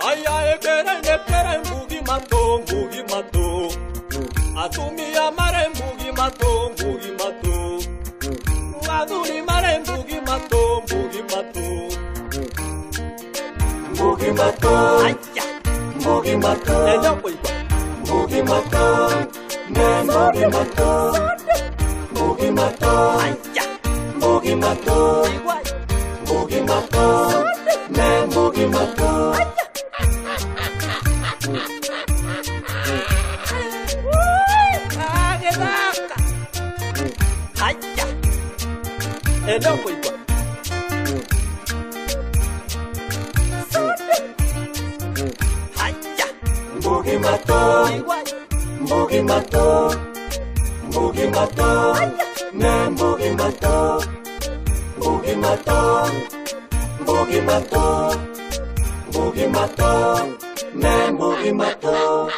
Haya ekere nekere mbugi mato mbugi mato atumia mare mbugi mato mbugi mato athuri mare mbugi mato mbugi mato mbugi mato mbugi mato mbugi mato ne mbugi mato mbugi mato mbugi mato mbugi mato ne mbugi mato. Mbugi mato, mbugi mato, mbugi mato, ne mbugi mato, mbugi mato, mbugi mato, mbugi mato, ne mbugi mato.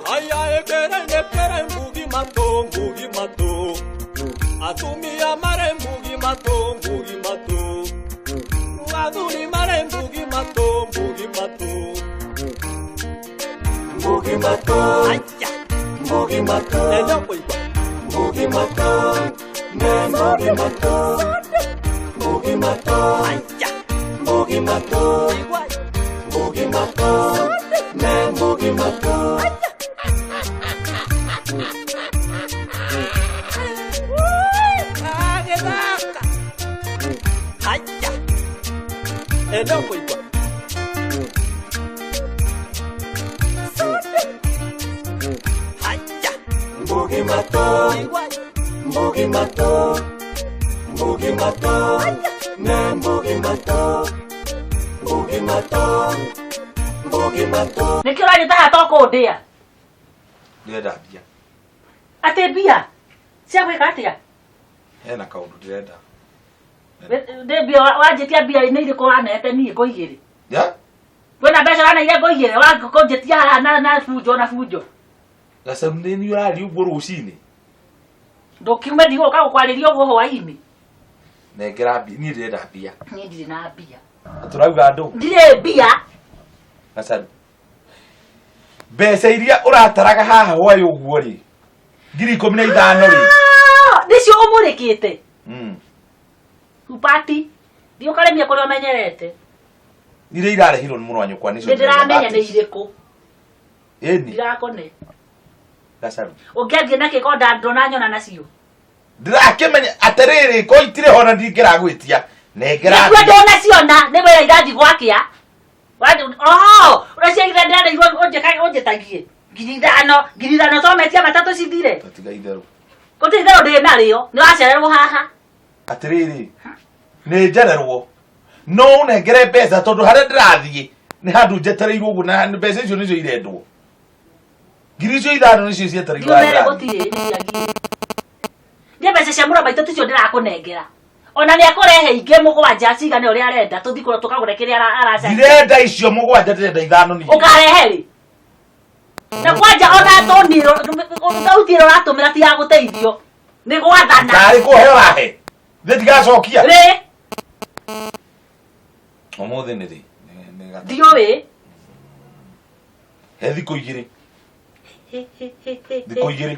Haya ekere nekere mbugi mato mbugi mato atumia mare mbugi mato mbugi mato athuri mare mbugi mato mbugi mato mbugi mato mbugi mato mbugi mato ne mbugi mato mbugi mato mbugi mato mbugi mato ne mbugi mato. Mbugi mato, mbugi mato, mbugi mato, ne mbugi mato, mbugi mato, mbugi mato. Nĩkĩo ũranyita to kũndĩa? Ndĩrenda mbia. Atĩ mbia? Cia gwĩka atĩa? Hena kaũndũ ndĩrenda. Ndĩ mbia wanjĩtia mbia nĩ irĩkũ wanete niĩ ngo igĩrĩ? Ya? Kwĩna mbeca waneire ngo igĩrĩ wakũnjĩtia haha na bunjo na bunjo. Gacaru nĩ niĩ ũraria ũguo rũcinĩ? Ndũkiume ndigũka gũkwarĩria ũguo hwaĩ-inĩ. Nengera mbia, niĩ ndĩrenda mbia. Niĩ ndirĩ na mbia. Tũrauga andũ? Ndirĩ mbia. Gacaru. Mbeca iria ũrataraga haha hwaĩ ũguo rĩ, 15,000 rĩ. Nĩcio ũmũrĩkĩte? Upati, thiĩ ũkarĩmie kũrĩa ũmenyerete. Iria irarehirwo nĩ mũrũ wa nyũkwa nĩcio. Nĩ ndĩramenya nĩ irĩkũ. Ĩni. Ndirakone. Gacaru. Ũngĩathiĩ na kĩko ndonanyona nacio. Ndĩrakĩmenya atĩrĩrĩ ko itirĩ ho na ndingĩragwĩtia. Nengera. Nĩguo ndũnaciona nĩ wĩra irathiĩ gwakĩa. Oho, ũraciagithia ndĩrareirwo ũnjĩtagie. 5,000, 5,000 tometia matatũ cithire. Tatiga itherũ. Gũtirĩ itherũ ndĩ narĩo, nĩ wacererwo haha. Atĩrĩrĩ, nĩ njererwo. No ũnengere mbeca tondũ harĩa ndĩrathiĩ nĩ handũ njetereirwo ũguo na mbeca icio nĩcio irendwo. 5,000 nĩcio cietereirwo harĩa ndĩrathiĩ. Gũtirĩ nĩciagire. Niĩ mbeca cia mũrũ wa maitũ ticio ndĩrakũnengera. Ona nĩ akũrehe ingĩ 7 cigane ũrĩa arenda tũthiĩ kũrĩa tũkagũre kĩrĩa aracaria. Ndirenda icio 7 ndĩrenda 5 niĩ. Ũkarehe rĩ? Na kwanja ona toni thauti ĩrĩa ũratũmĩra ti ya gũteithio. Nĩ gwathana. Tarĩ kũhe ũrahe. Nĩ ndigacokia. Rĩ? Ũmũthĩ nĩ rĩ? Nĩ gatatũ. Ndiũĩ. He thikũ igĩrĩ. Thikũ igĩrĩ.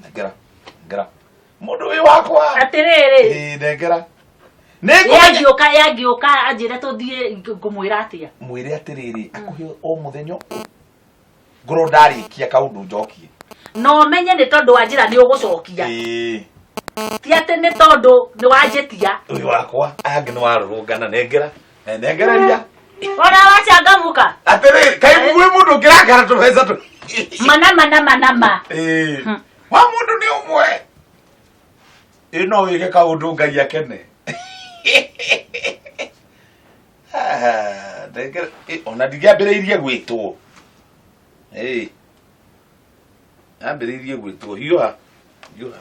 Nengera. Nengera. Mũndũ wĩ wakwa. Atĩrĩrĩ. Ĩĩ nengera. Nĩ Yangĩũka anjĩre tũthiĩ ngũmwĩra atĩa? Mwĩre atĩrĩrĩ akũhe o mũthenya ngorwo ndarĩkia kaũndũ njokie. No menye nĩ tondũ wa njĩra nĩ ũgũcokia. Ĩĩ. Ti atĩ nĩ tondũ nĩ wanjĩtia. Ũyũ wakwa angĩ nĩ warũrũngana nengera. Nengereria. Ona wacangamũka. Atĩrĩrĩ kaĩ gwĩ mũndũ ũngĩrakara tũbeca tũ. Mana mana mana ma. Ĩĩ. Wa mũndũ nĩ ũmwe. Ĩ no wĩke kaũndũ Ngai akene. Nengera ona ndingĩambĩrĩirie gwĩtwo. Ĩĩ. Ambĩrĩirie gwĩtwo hiũha. Hiũha.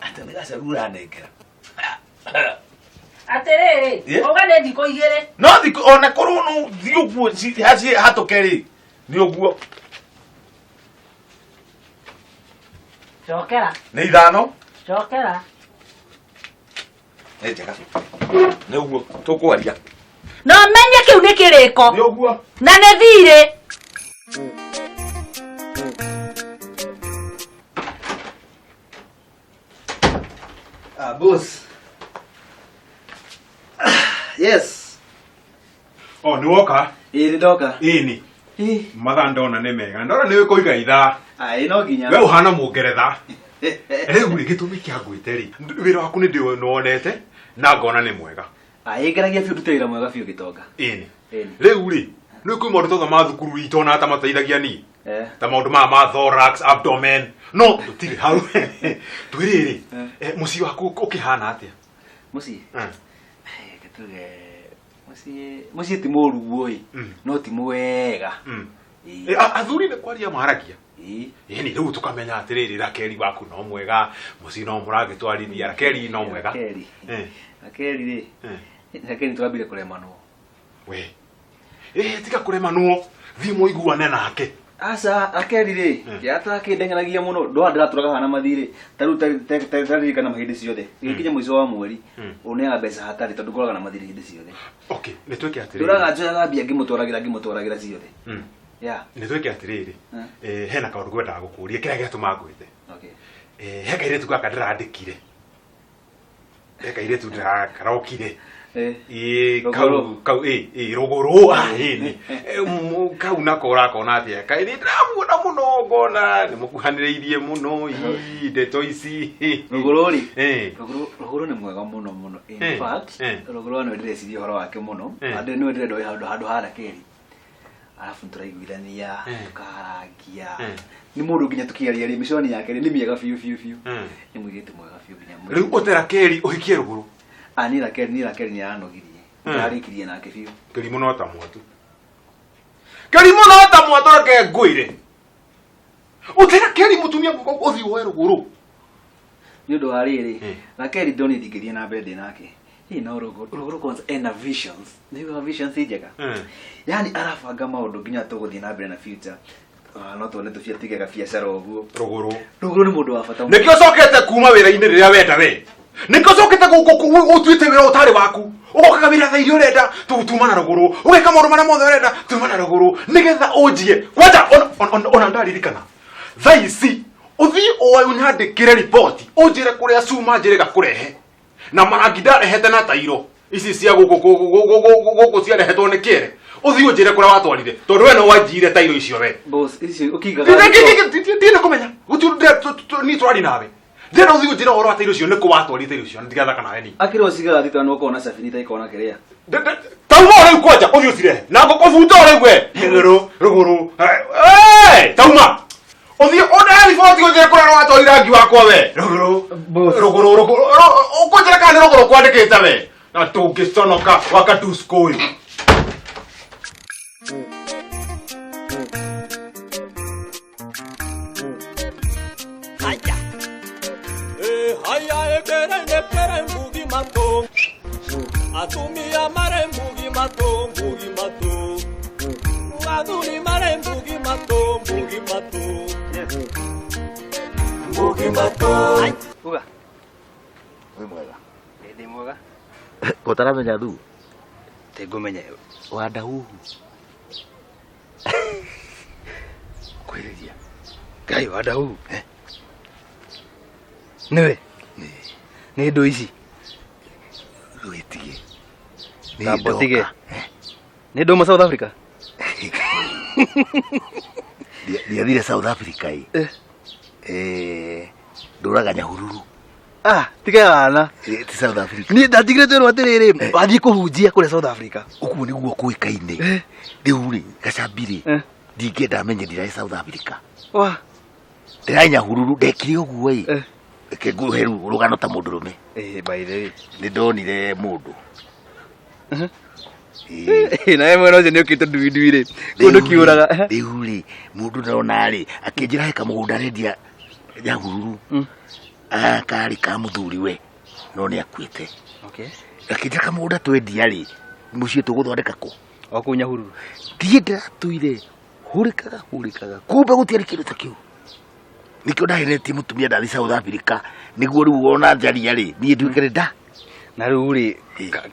Atĩ nĩ gacaru ũranengera. Atĩrĩrĩ, Yeah. uga nĩ thikũ igĩrĩ. No thikũ ona korwo no thiĩ ũguo hatũke rĩ. Nĩ ũguo. Cokera. Nĩ ithano. Cokera. Nĩ njega. Nĩ ũguo tũkwaria. Na menye kĩu nĩ kĩrĩko. Nĩ ũguo. Na nĩ thirĩ. Ah, boss. Yes. O nĩ woka? Ĩĩ nĩ ndoka. Ĩni. Ĩ. Mathaa ndona nĩ mega. Ndona nĩ kũiga ithaa. Ai no nginya. We ũhana mũngeretha. Rĩu rĩ gĩtũmi kĩa ngwĩte rĩ, wĩra waku nĩ ndĩwonete na ngona nĩ mwega. Ai ngeragia biũ ndute wĩra mwega biũ gĩtonga. Ĩni. Ĩni. Rĩu rĩ, nĩ kwĩ maũndũ twathoma thukuru itũ ona ta mateithagia niĩ. Eh. Ta maũndũ maya ma thorax, abdomen. No tũtirĩ hau. Twĩrĩrĩ, mũciĩ waku ũkĩhana atĩa? Mũciĩ. Mm. Reke tuge mũciĩ mũciĩ ti mũru guo ĩ. No ti mwega. Mm. Ĩ. Athuri nĩ kwaria maragia. Ĩ. Ĩni rĩu tũkamenya atĩrĩrĩ Rakeli waku no mwega, mũciĩ no mũragĩtwarithia, Rakeli no mwega. Rakeli. Eh. Rakeli rĩ. Eh. Rakeli nĩtwambire kũremanwo. We. Tiga kũremanwo, thiĩ mũiguane nake. Aca, Rakeli rĩ, kĩrĩa kĩndeng'eragia mũno, ndona ndĩratũraga hana mathirĩ, ta rĩu taririkana hĩndĩ ciothe, gĩkinya mũico wa mweri, ũneaga mbeca hatarĩ tondũ ngoragwo na mathirĩ hĩndĩ ciothe. Okay, nĩ twĩke atĩrĩrĩ. Ndũraga njoyaga mbia ngĩmũtwaragĩra ciothe. Yeah. Nĩ twĩke atĩrĩrĩ. Hena kaũndũ ngwendaga gũkũria kĩrĩa gĩatũma ngwĩte. Okay. He kairĩtu gaka ndĩrandĩkire. He kairĩtu karokire. Ĩ, kau kau ĩ ĩ rũgũrũ ĩ nĩ kau nako ũrakona atĩa kaĩ nĩ ndĩramuona mũno ngona nĩ mũkuhanĩrĩirie mũno ii ndeto ici. Rũgũrũ rĩ? Eh. Rũgũrũ rũgũrũ nĩ mwega mũno mũno. In Eh, fact, eh. rũgũrũ nĩwe ndĩreciria ũhoro wake mũno. Eh. Andũ nĩwe ndĩrenda wĩ handũ handũ ha Rakeli. Arabu nĩtũraiguithania, Eh. tũkarangia. Eh. Nĩ mũndũ nginya tũkĩaria rĩ, mĩconi yake rĩ, nĩ mĩega biũ biũ biũ. Eh. Nĩ mũirĩtu mwega biũ nginya Rĩu ũte Rakeli ũhikie rũgũrũ. Ah, niĩ Rakeli, niĩ Rakeli nĩ aranogirie. Eh. Ndarĩkirie nake biũ. Kĩrimũ no ta mwatũ. Kĩrimũ no ta mwatũ reke ngwĩre. Ũte Rakeli mũtumia ũthiĩ woe rũgũrũ. Nĩ ũndũ wa rĩrĩ, Rakeli ndonire ndingĩthiĩ na mbere ndĩ nake. Ĩ no rũgũrũ, rũgũrũ kwanza ena visions. Nĩguo visions njega. Yaani arabanga maũndũ nginya tũgũthiĩ na mbere na future. Ah, no tuone tũbia tuige gabiacara ũguo. Rũgũrũ. Rũgũrũ nĩ mũndũ wa bata mũno. Nĩkĩo ũcokete kuma wĩra-inĩ rĩrĩa wenda we. Nĩkĩo ũcokete gũkũ ũtuĩte wĩra ũtarĩ waku. Ũgokaga wĩra thaa iria ũrenda tuma na rũgũrũ. Ũgeka maũndũ marĩa mothe ũrenda tuma na rũgũrũ. Nĩgetha ũnjie. Kwanja ona ndaririkana. Thaa ici ũthiĩ oe ũnyandĩkĩre riboti ũnjĩre kũrĩa cuma njĩrĩga kũrehe. Na marangi ndarehete na tairo. Ici cia gũkũ gũkũ ciarehetwo nĩ kĩere. Ũthiĩ ũnjĩre kũrĩa watwarire tondũ we no wanjiire tairo icio we. Boss, icio ũkĩigaga Ndirenda kũmenya. Gũtirĩ niĩ tũrari nawe. Ndĩrenda ũthiĩ ũnjĩre ũhoro wa tairo icio nĩkũ watwarire tairo icio ndigathaka nawe niĩ. Akĩrwo cigaga thita no ũkorwo na cabini ta ikorwo na kĩrĩa. Tauma o rĩu kwanja ũthiĩ ũcirehe. Na ngũkũbuta o rĩu we. Rũgũrũ rũgũrũ. Tauma. Ũthiĩ ũndehe riboti ũnjĩre kũrĩa watwarire rangi wakwa we. Rũgũrũ. Rũgũrũ rũgũrũ. Ũkũnjĩra kana nĩ rũgũrũ kwandĩkĩte we. Na tũngĩconoka wakadusko ũyũ. Haya. Haya ekere nekere mbugi mato. Atumia mare mbugi mato, mbugi mato. Athuri mare mbugi mato, mbugi mato. Mbugi mato. Uga. Wĩ mwega. Ndĩ mwega. Ũtaramenya thu? Tingũmenya. Wandahuhu. Kwĩrĩria. Ngai wandahuhu. Nĩwe? Nĩ ndũ ici? Wĩtige. Tamba ũtige. Nĩ ndũma South Africa? Ndiathire South Africa ĩ. Ndũraga Nyahururu. Ah, tiga wana. Ti South Africa. Niĩ ndatigire twĩrwo atĩrĩrĩ, wathiĩ kũhunjia kũrĩa South Africa. Ũguo nĩguo kũĩkaine. Rĩu rĩ, gacambi rĩ, ndingĩenda menye ndirarĩ South Africa. Wa. Ndĩrarĩ Nyahururu, ndekire ũguo ĩ. Reke ngũhe rĩu rũgano ta mũndũrũme. By the way. Nĩ ndonire mũndũ. Nawe mwena ũcio nĩ ũkĩte ndui ndui rĩ. Kũndũ kĩũraga. Rĩu rĩ, mũndũ ndona rĩ, akĩnjĩra he kamũgũnda arendia Nyahururu. Karĩ ka mũthuri we, no nĩ akuĩte. Okay. Akĩnjĩra kamũgũnda twendia rĩ, mũciĩ tũgũthondeka kũ? O kũu Nyahururu. Thiĩ ndĩratũire Hũrĩkaga hũrĩkaga kumbe gũtiarĩ kĩndũ ta kĩu. Nĩkĩo ndahenetie mũtumia ndathi South Africa nĩguo rĩu wona njaria rĩ niĩ nduĩke nĩ nda. Na rĩu rĩ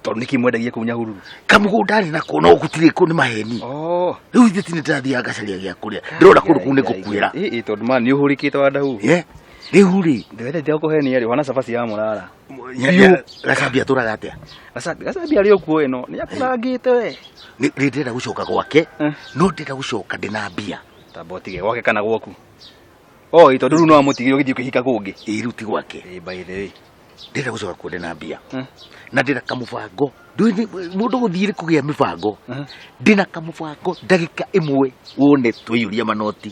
tondũ nĩkĩ mwendagia kũu Nyahururu? Kamũgũnda arĩ nako no gũtirĩ kũ nĩ maheni. Oh. Rĩu ithuĩ ti nĩ ndĩrathiaga ngacaria gĩa kũrĩa. Ndĩrona kũndũ kũu nĩ ngũkuĩra. Ĩ tondũ ma nĩ ũhũrĩkĩte wa ndahu. Ye. Rĩu rĩ Ndĩrenda kũhenia rĩ wana cabaci ya mũrara. Gacambia atũraga atĩa? Gacambia arĩ o kuo ĩno nĩ akũrangĩte we. Nĩ ndĩrenda gũcoka gwake no ndĩrenda gũcoka ndĩna mbia. Tamba ũtige gwake kana gwaku. Oh, tondũ rĩu no amũtigire ũgĩthiĩ ũkĩhika kũngĩ. Ĩ rĩu ti gwake. Ĩ by the way. Ndĩrenda gũcoka kuo ndĩna mbia. Na ndĩna kamũbango. Ndũĩ mũndũ gũthiĩ nĩ kũgĩa mĩbango. Ndĩna kamũbango ndagĩka ĩmwe wone twĩiyũria manoti.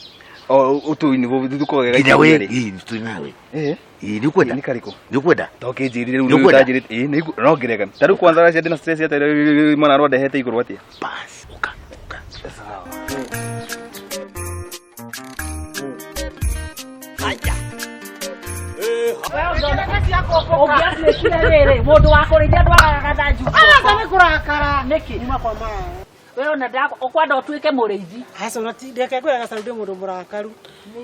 O ũtũi nĩguo thukũgega Nginya we ĩ twĩ nawe. Eh. Ĩ nĩ ũkwenda? Nĩ karĩkũ? Nĩ ũkwenda? Tokĩnjĩrire rĩu Nĩ ũkwenda? ũtanjĩrĩte. Ĩ nĩ no ngĩrega. Ta rĩu kwanza racia ndĩna stress atĩa mararwa ndehete igũrũ atĩa? Bas, ũka ũka. Sawa. Ũngĩatuĩkire rĩrĩ mũndũ wa kũrĩithia ndwagaga gathanju Aca nĩ kũrakara. Nĩkĩ? Uma kwa mara. We ona ũkwenda ũtuĩke mũrĩithi. Aca ona ti ndeke kwĩra gacaru ndĩ mũndũ mũrakaru.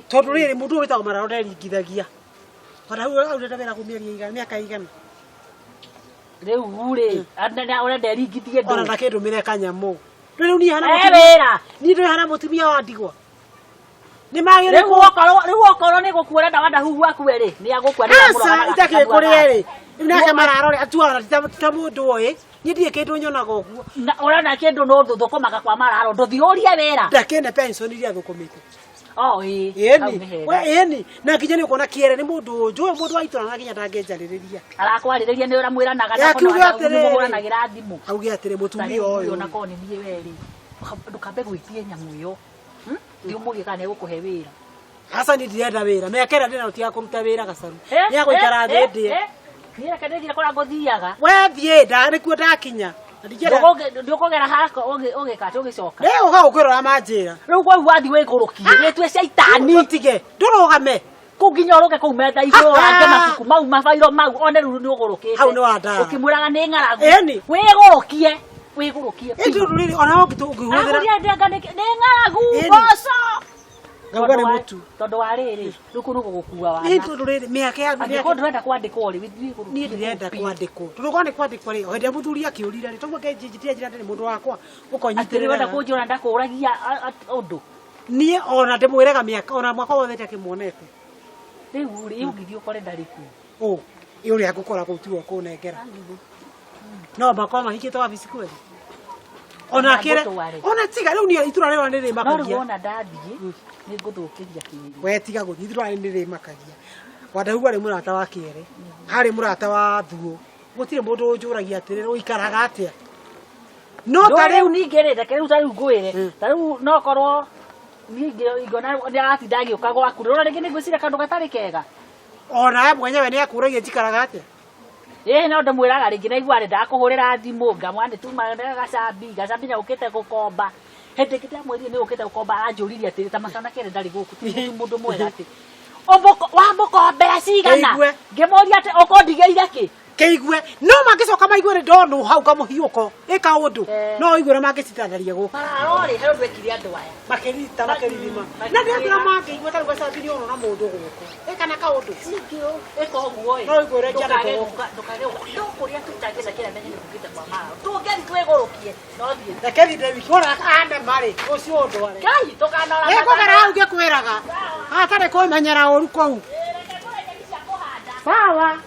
Tondũ rĩrĩ mũndũ ũyũ wĩtagwo Mararo nderingithagia. Ona hau aurĩte wĩra kũu mĩeri ĩigana mĩaka ĩigana. Rĩu rĩ ũrenda ĩringithie Ona ndũ. ndakĩndũmĩre kanyamũ. Rĩu niĩ hana Eh mũtumia. wĩra. Niĩ ndũĩ hana mũtumia wa ndigwa. Nĩ magĩrĩirwo Rĩu okorwo nĩ gũkua ũrenda Wadahuhu akue rĩ nĩ agũkua nĩ Aca itakĩrĩ kũrĩa rĩ. Rĩu nake Mararo rĩ atuaga ta mũndũ oĩ. Niĩ ndirĩ kĩndũ nyonaga ũguo. Na ũrona kĩndũ no thũkũmaga kwa Mararo ndũthiĩ ũrie wĩra. Ndakĩne pension iria thũkũmĩte. Oh ĩ. Hau Ĩni. nĩ hega. We ĩni. Na nginya nĩ ũkuona kĩere nĩ mũndũ njũĩ mũndũ wa itũra na nginya ndangĩnjarĩrĩria. Arakwarĩrĩria nĩ ũramwĩranaga Ya, akiuga atĩrĩrĩ. mũhũranagĩra thimũ. Auge atĩrĩ mũtumia ũyũ. Ona korwo nĩ niĩ we rĩ ndũkambe gwĩtie nyamũ ĩyo. Thiĩ ũmũrie kana nĩegũkũhe wĩra. Aca niĩ ndirenda wĩra. Mĩaka ĩrĩa ndĩnayo ti ya kũruta wĩra gacaru. Nĩ ya gũikara thĩ ndĩe. Niĩ reke ndĩthiĩ kũrĩa ngũthiaga. We thiĩ nda nĩkuo ndakinya. Na ndingĩenda. Ndũkũgera hakwa ũgĩka atĩ ũgĩcoka. Rĩu ũka gũkwĩrora manjĩra. Rĩu kwoguo wathiĩ wĩgũrũkie wĩtue caitani. Ũtige ndũrũgame. Kũu nginya ũrũge kũu metha igũrũ ũrange mabuku mau mabairo mau one rĩu nĩ ũgũrũkĩte. Hau nĩ wandara. Ũkĩmwĩraga nĩ ng'aragu. Ĩni. Wĩgũrũkie. Wĩgũrũkie. Ĩ tondũ rĩrĩ ona ũngĩhũthĩra. Aragũria ndĩanga nĩ ng'aragu Ĩni. mboco. Ngauga nĩ mũtu. Tondũ wa rĩrĩ rĩu kũu nĩ gũgũkua wana. Ĩ tondũ rĩrĩ mĩaka ya Angĩkorwo ndũrenda kwandĩkwo rĩ wĩthiĩ wĩgũrũkie. Niĩ ndĩrenda kwandĩkwo. Tondũ korwo nĩ kwandĩkwo rĩ, o hĩndĩ ĩrĩa mũthuri akĩũrire rĩ, toguo ngenjĩtie njĩra ndĩrĩ mũndũ wakwa Atĩ ũkonyitĩrĩra. nĩwenda kũnjũra ndakũragia ũndũ. Niĩ ona ndĩmwĩraga mĩaka ona mwaka wothe ndakĩmuonete. Rĩu rĩ ũngĩthiĩ ũkore ndarĩ kuo. Ũ ĩ ũrĩa ngũkora kũu tiwe ũkũnengera. No makorwo mahikĩte wabici kweli. Ona kĩre Ngũtware. ona tiga rĩu niĩ itũra rĩrĩ nĩ No rĩu rĩmakagia. wona ndathiĩ nĩ ngũthũkĩria kĩĩrĩ. We tiga gũthiĩ itũra rĩrĩ nĩ rĩmakagia. Wandahugu arĩ mũrata wa kĩere, arĩ mũrata wa thuo. Gũtirĩ mũndũ ũnjũragia atĩrĩrĩ ũikaraga atĩa. No ta rĩu rĩu ningĩ rĩ reke rĩu ta rĩu ngwĩre ta rĩu no korwo ningĩ ingĩona nĩ aratinda agĩũka gwaku rĩ rĩngĩ nĩ ngwĩciria kaũndũ gatarĩ kega. ona we mwenyewe nĩ akũragia njikaraga atĩa. Ĩĩ no ndĩmwĩraga rĩngĩ naigua rĩ ndakũhũrĩra thimũ ngamwĩra nĩ tuma gacambi gacambi nĩ ũkĩte gũkomba. Hĩndĩ ĩngĩ ndamwĩrire nĩ ũkĩte gũkomba aranjũririe atĩrĩ ta makana kere ndarĩ gũkũ ti mũndũ mwega atĩ wamũkombera cigana Kĩigue. ngĩmũria atĩ ũkũndigĩire kĩ Kĩigue no mangĩcoka maigue nĩ ndonwo hau kamũhiũko ĩ kaũndũ no ũigue ũrĩa mangĩcithatharia gũkũ. Mararo rĩ he ũndũ ekire andũ aya. Makĩrita makĩririma. Na ndĩratwĩra mangĩigua ta rĩu gacambi nĩ ono na mũndũ gũkũ. Ĩ kana kaũndũ. Ĩka ũguo ĩ. No ũigue ũrĩa Ndũkage njanĩtwo gũka ndũkage gũka no kũrĩa tu tangĩca kĩrĩa menye nĩ gũkĩte kwa Mararo. Tũngĩthiĩ twĩgũrũkie no thiĩ. Reke thiĩ ndĩ wiki wona anema rĩ ũcio ũndware. Ngai tũkanora. Nĩ ngũgera hau ngĩkwĩraga. Hatarĩ kwĩmenyera ũru kũu. Sawa.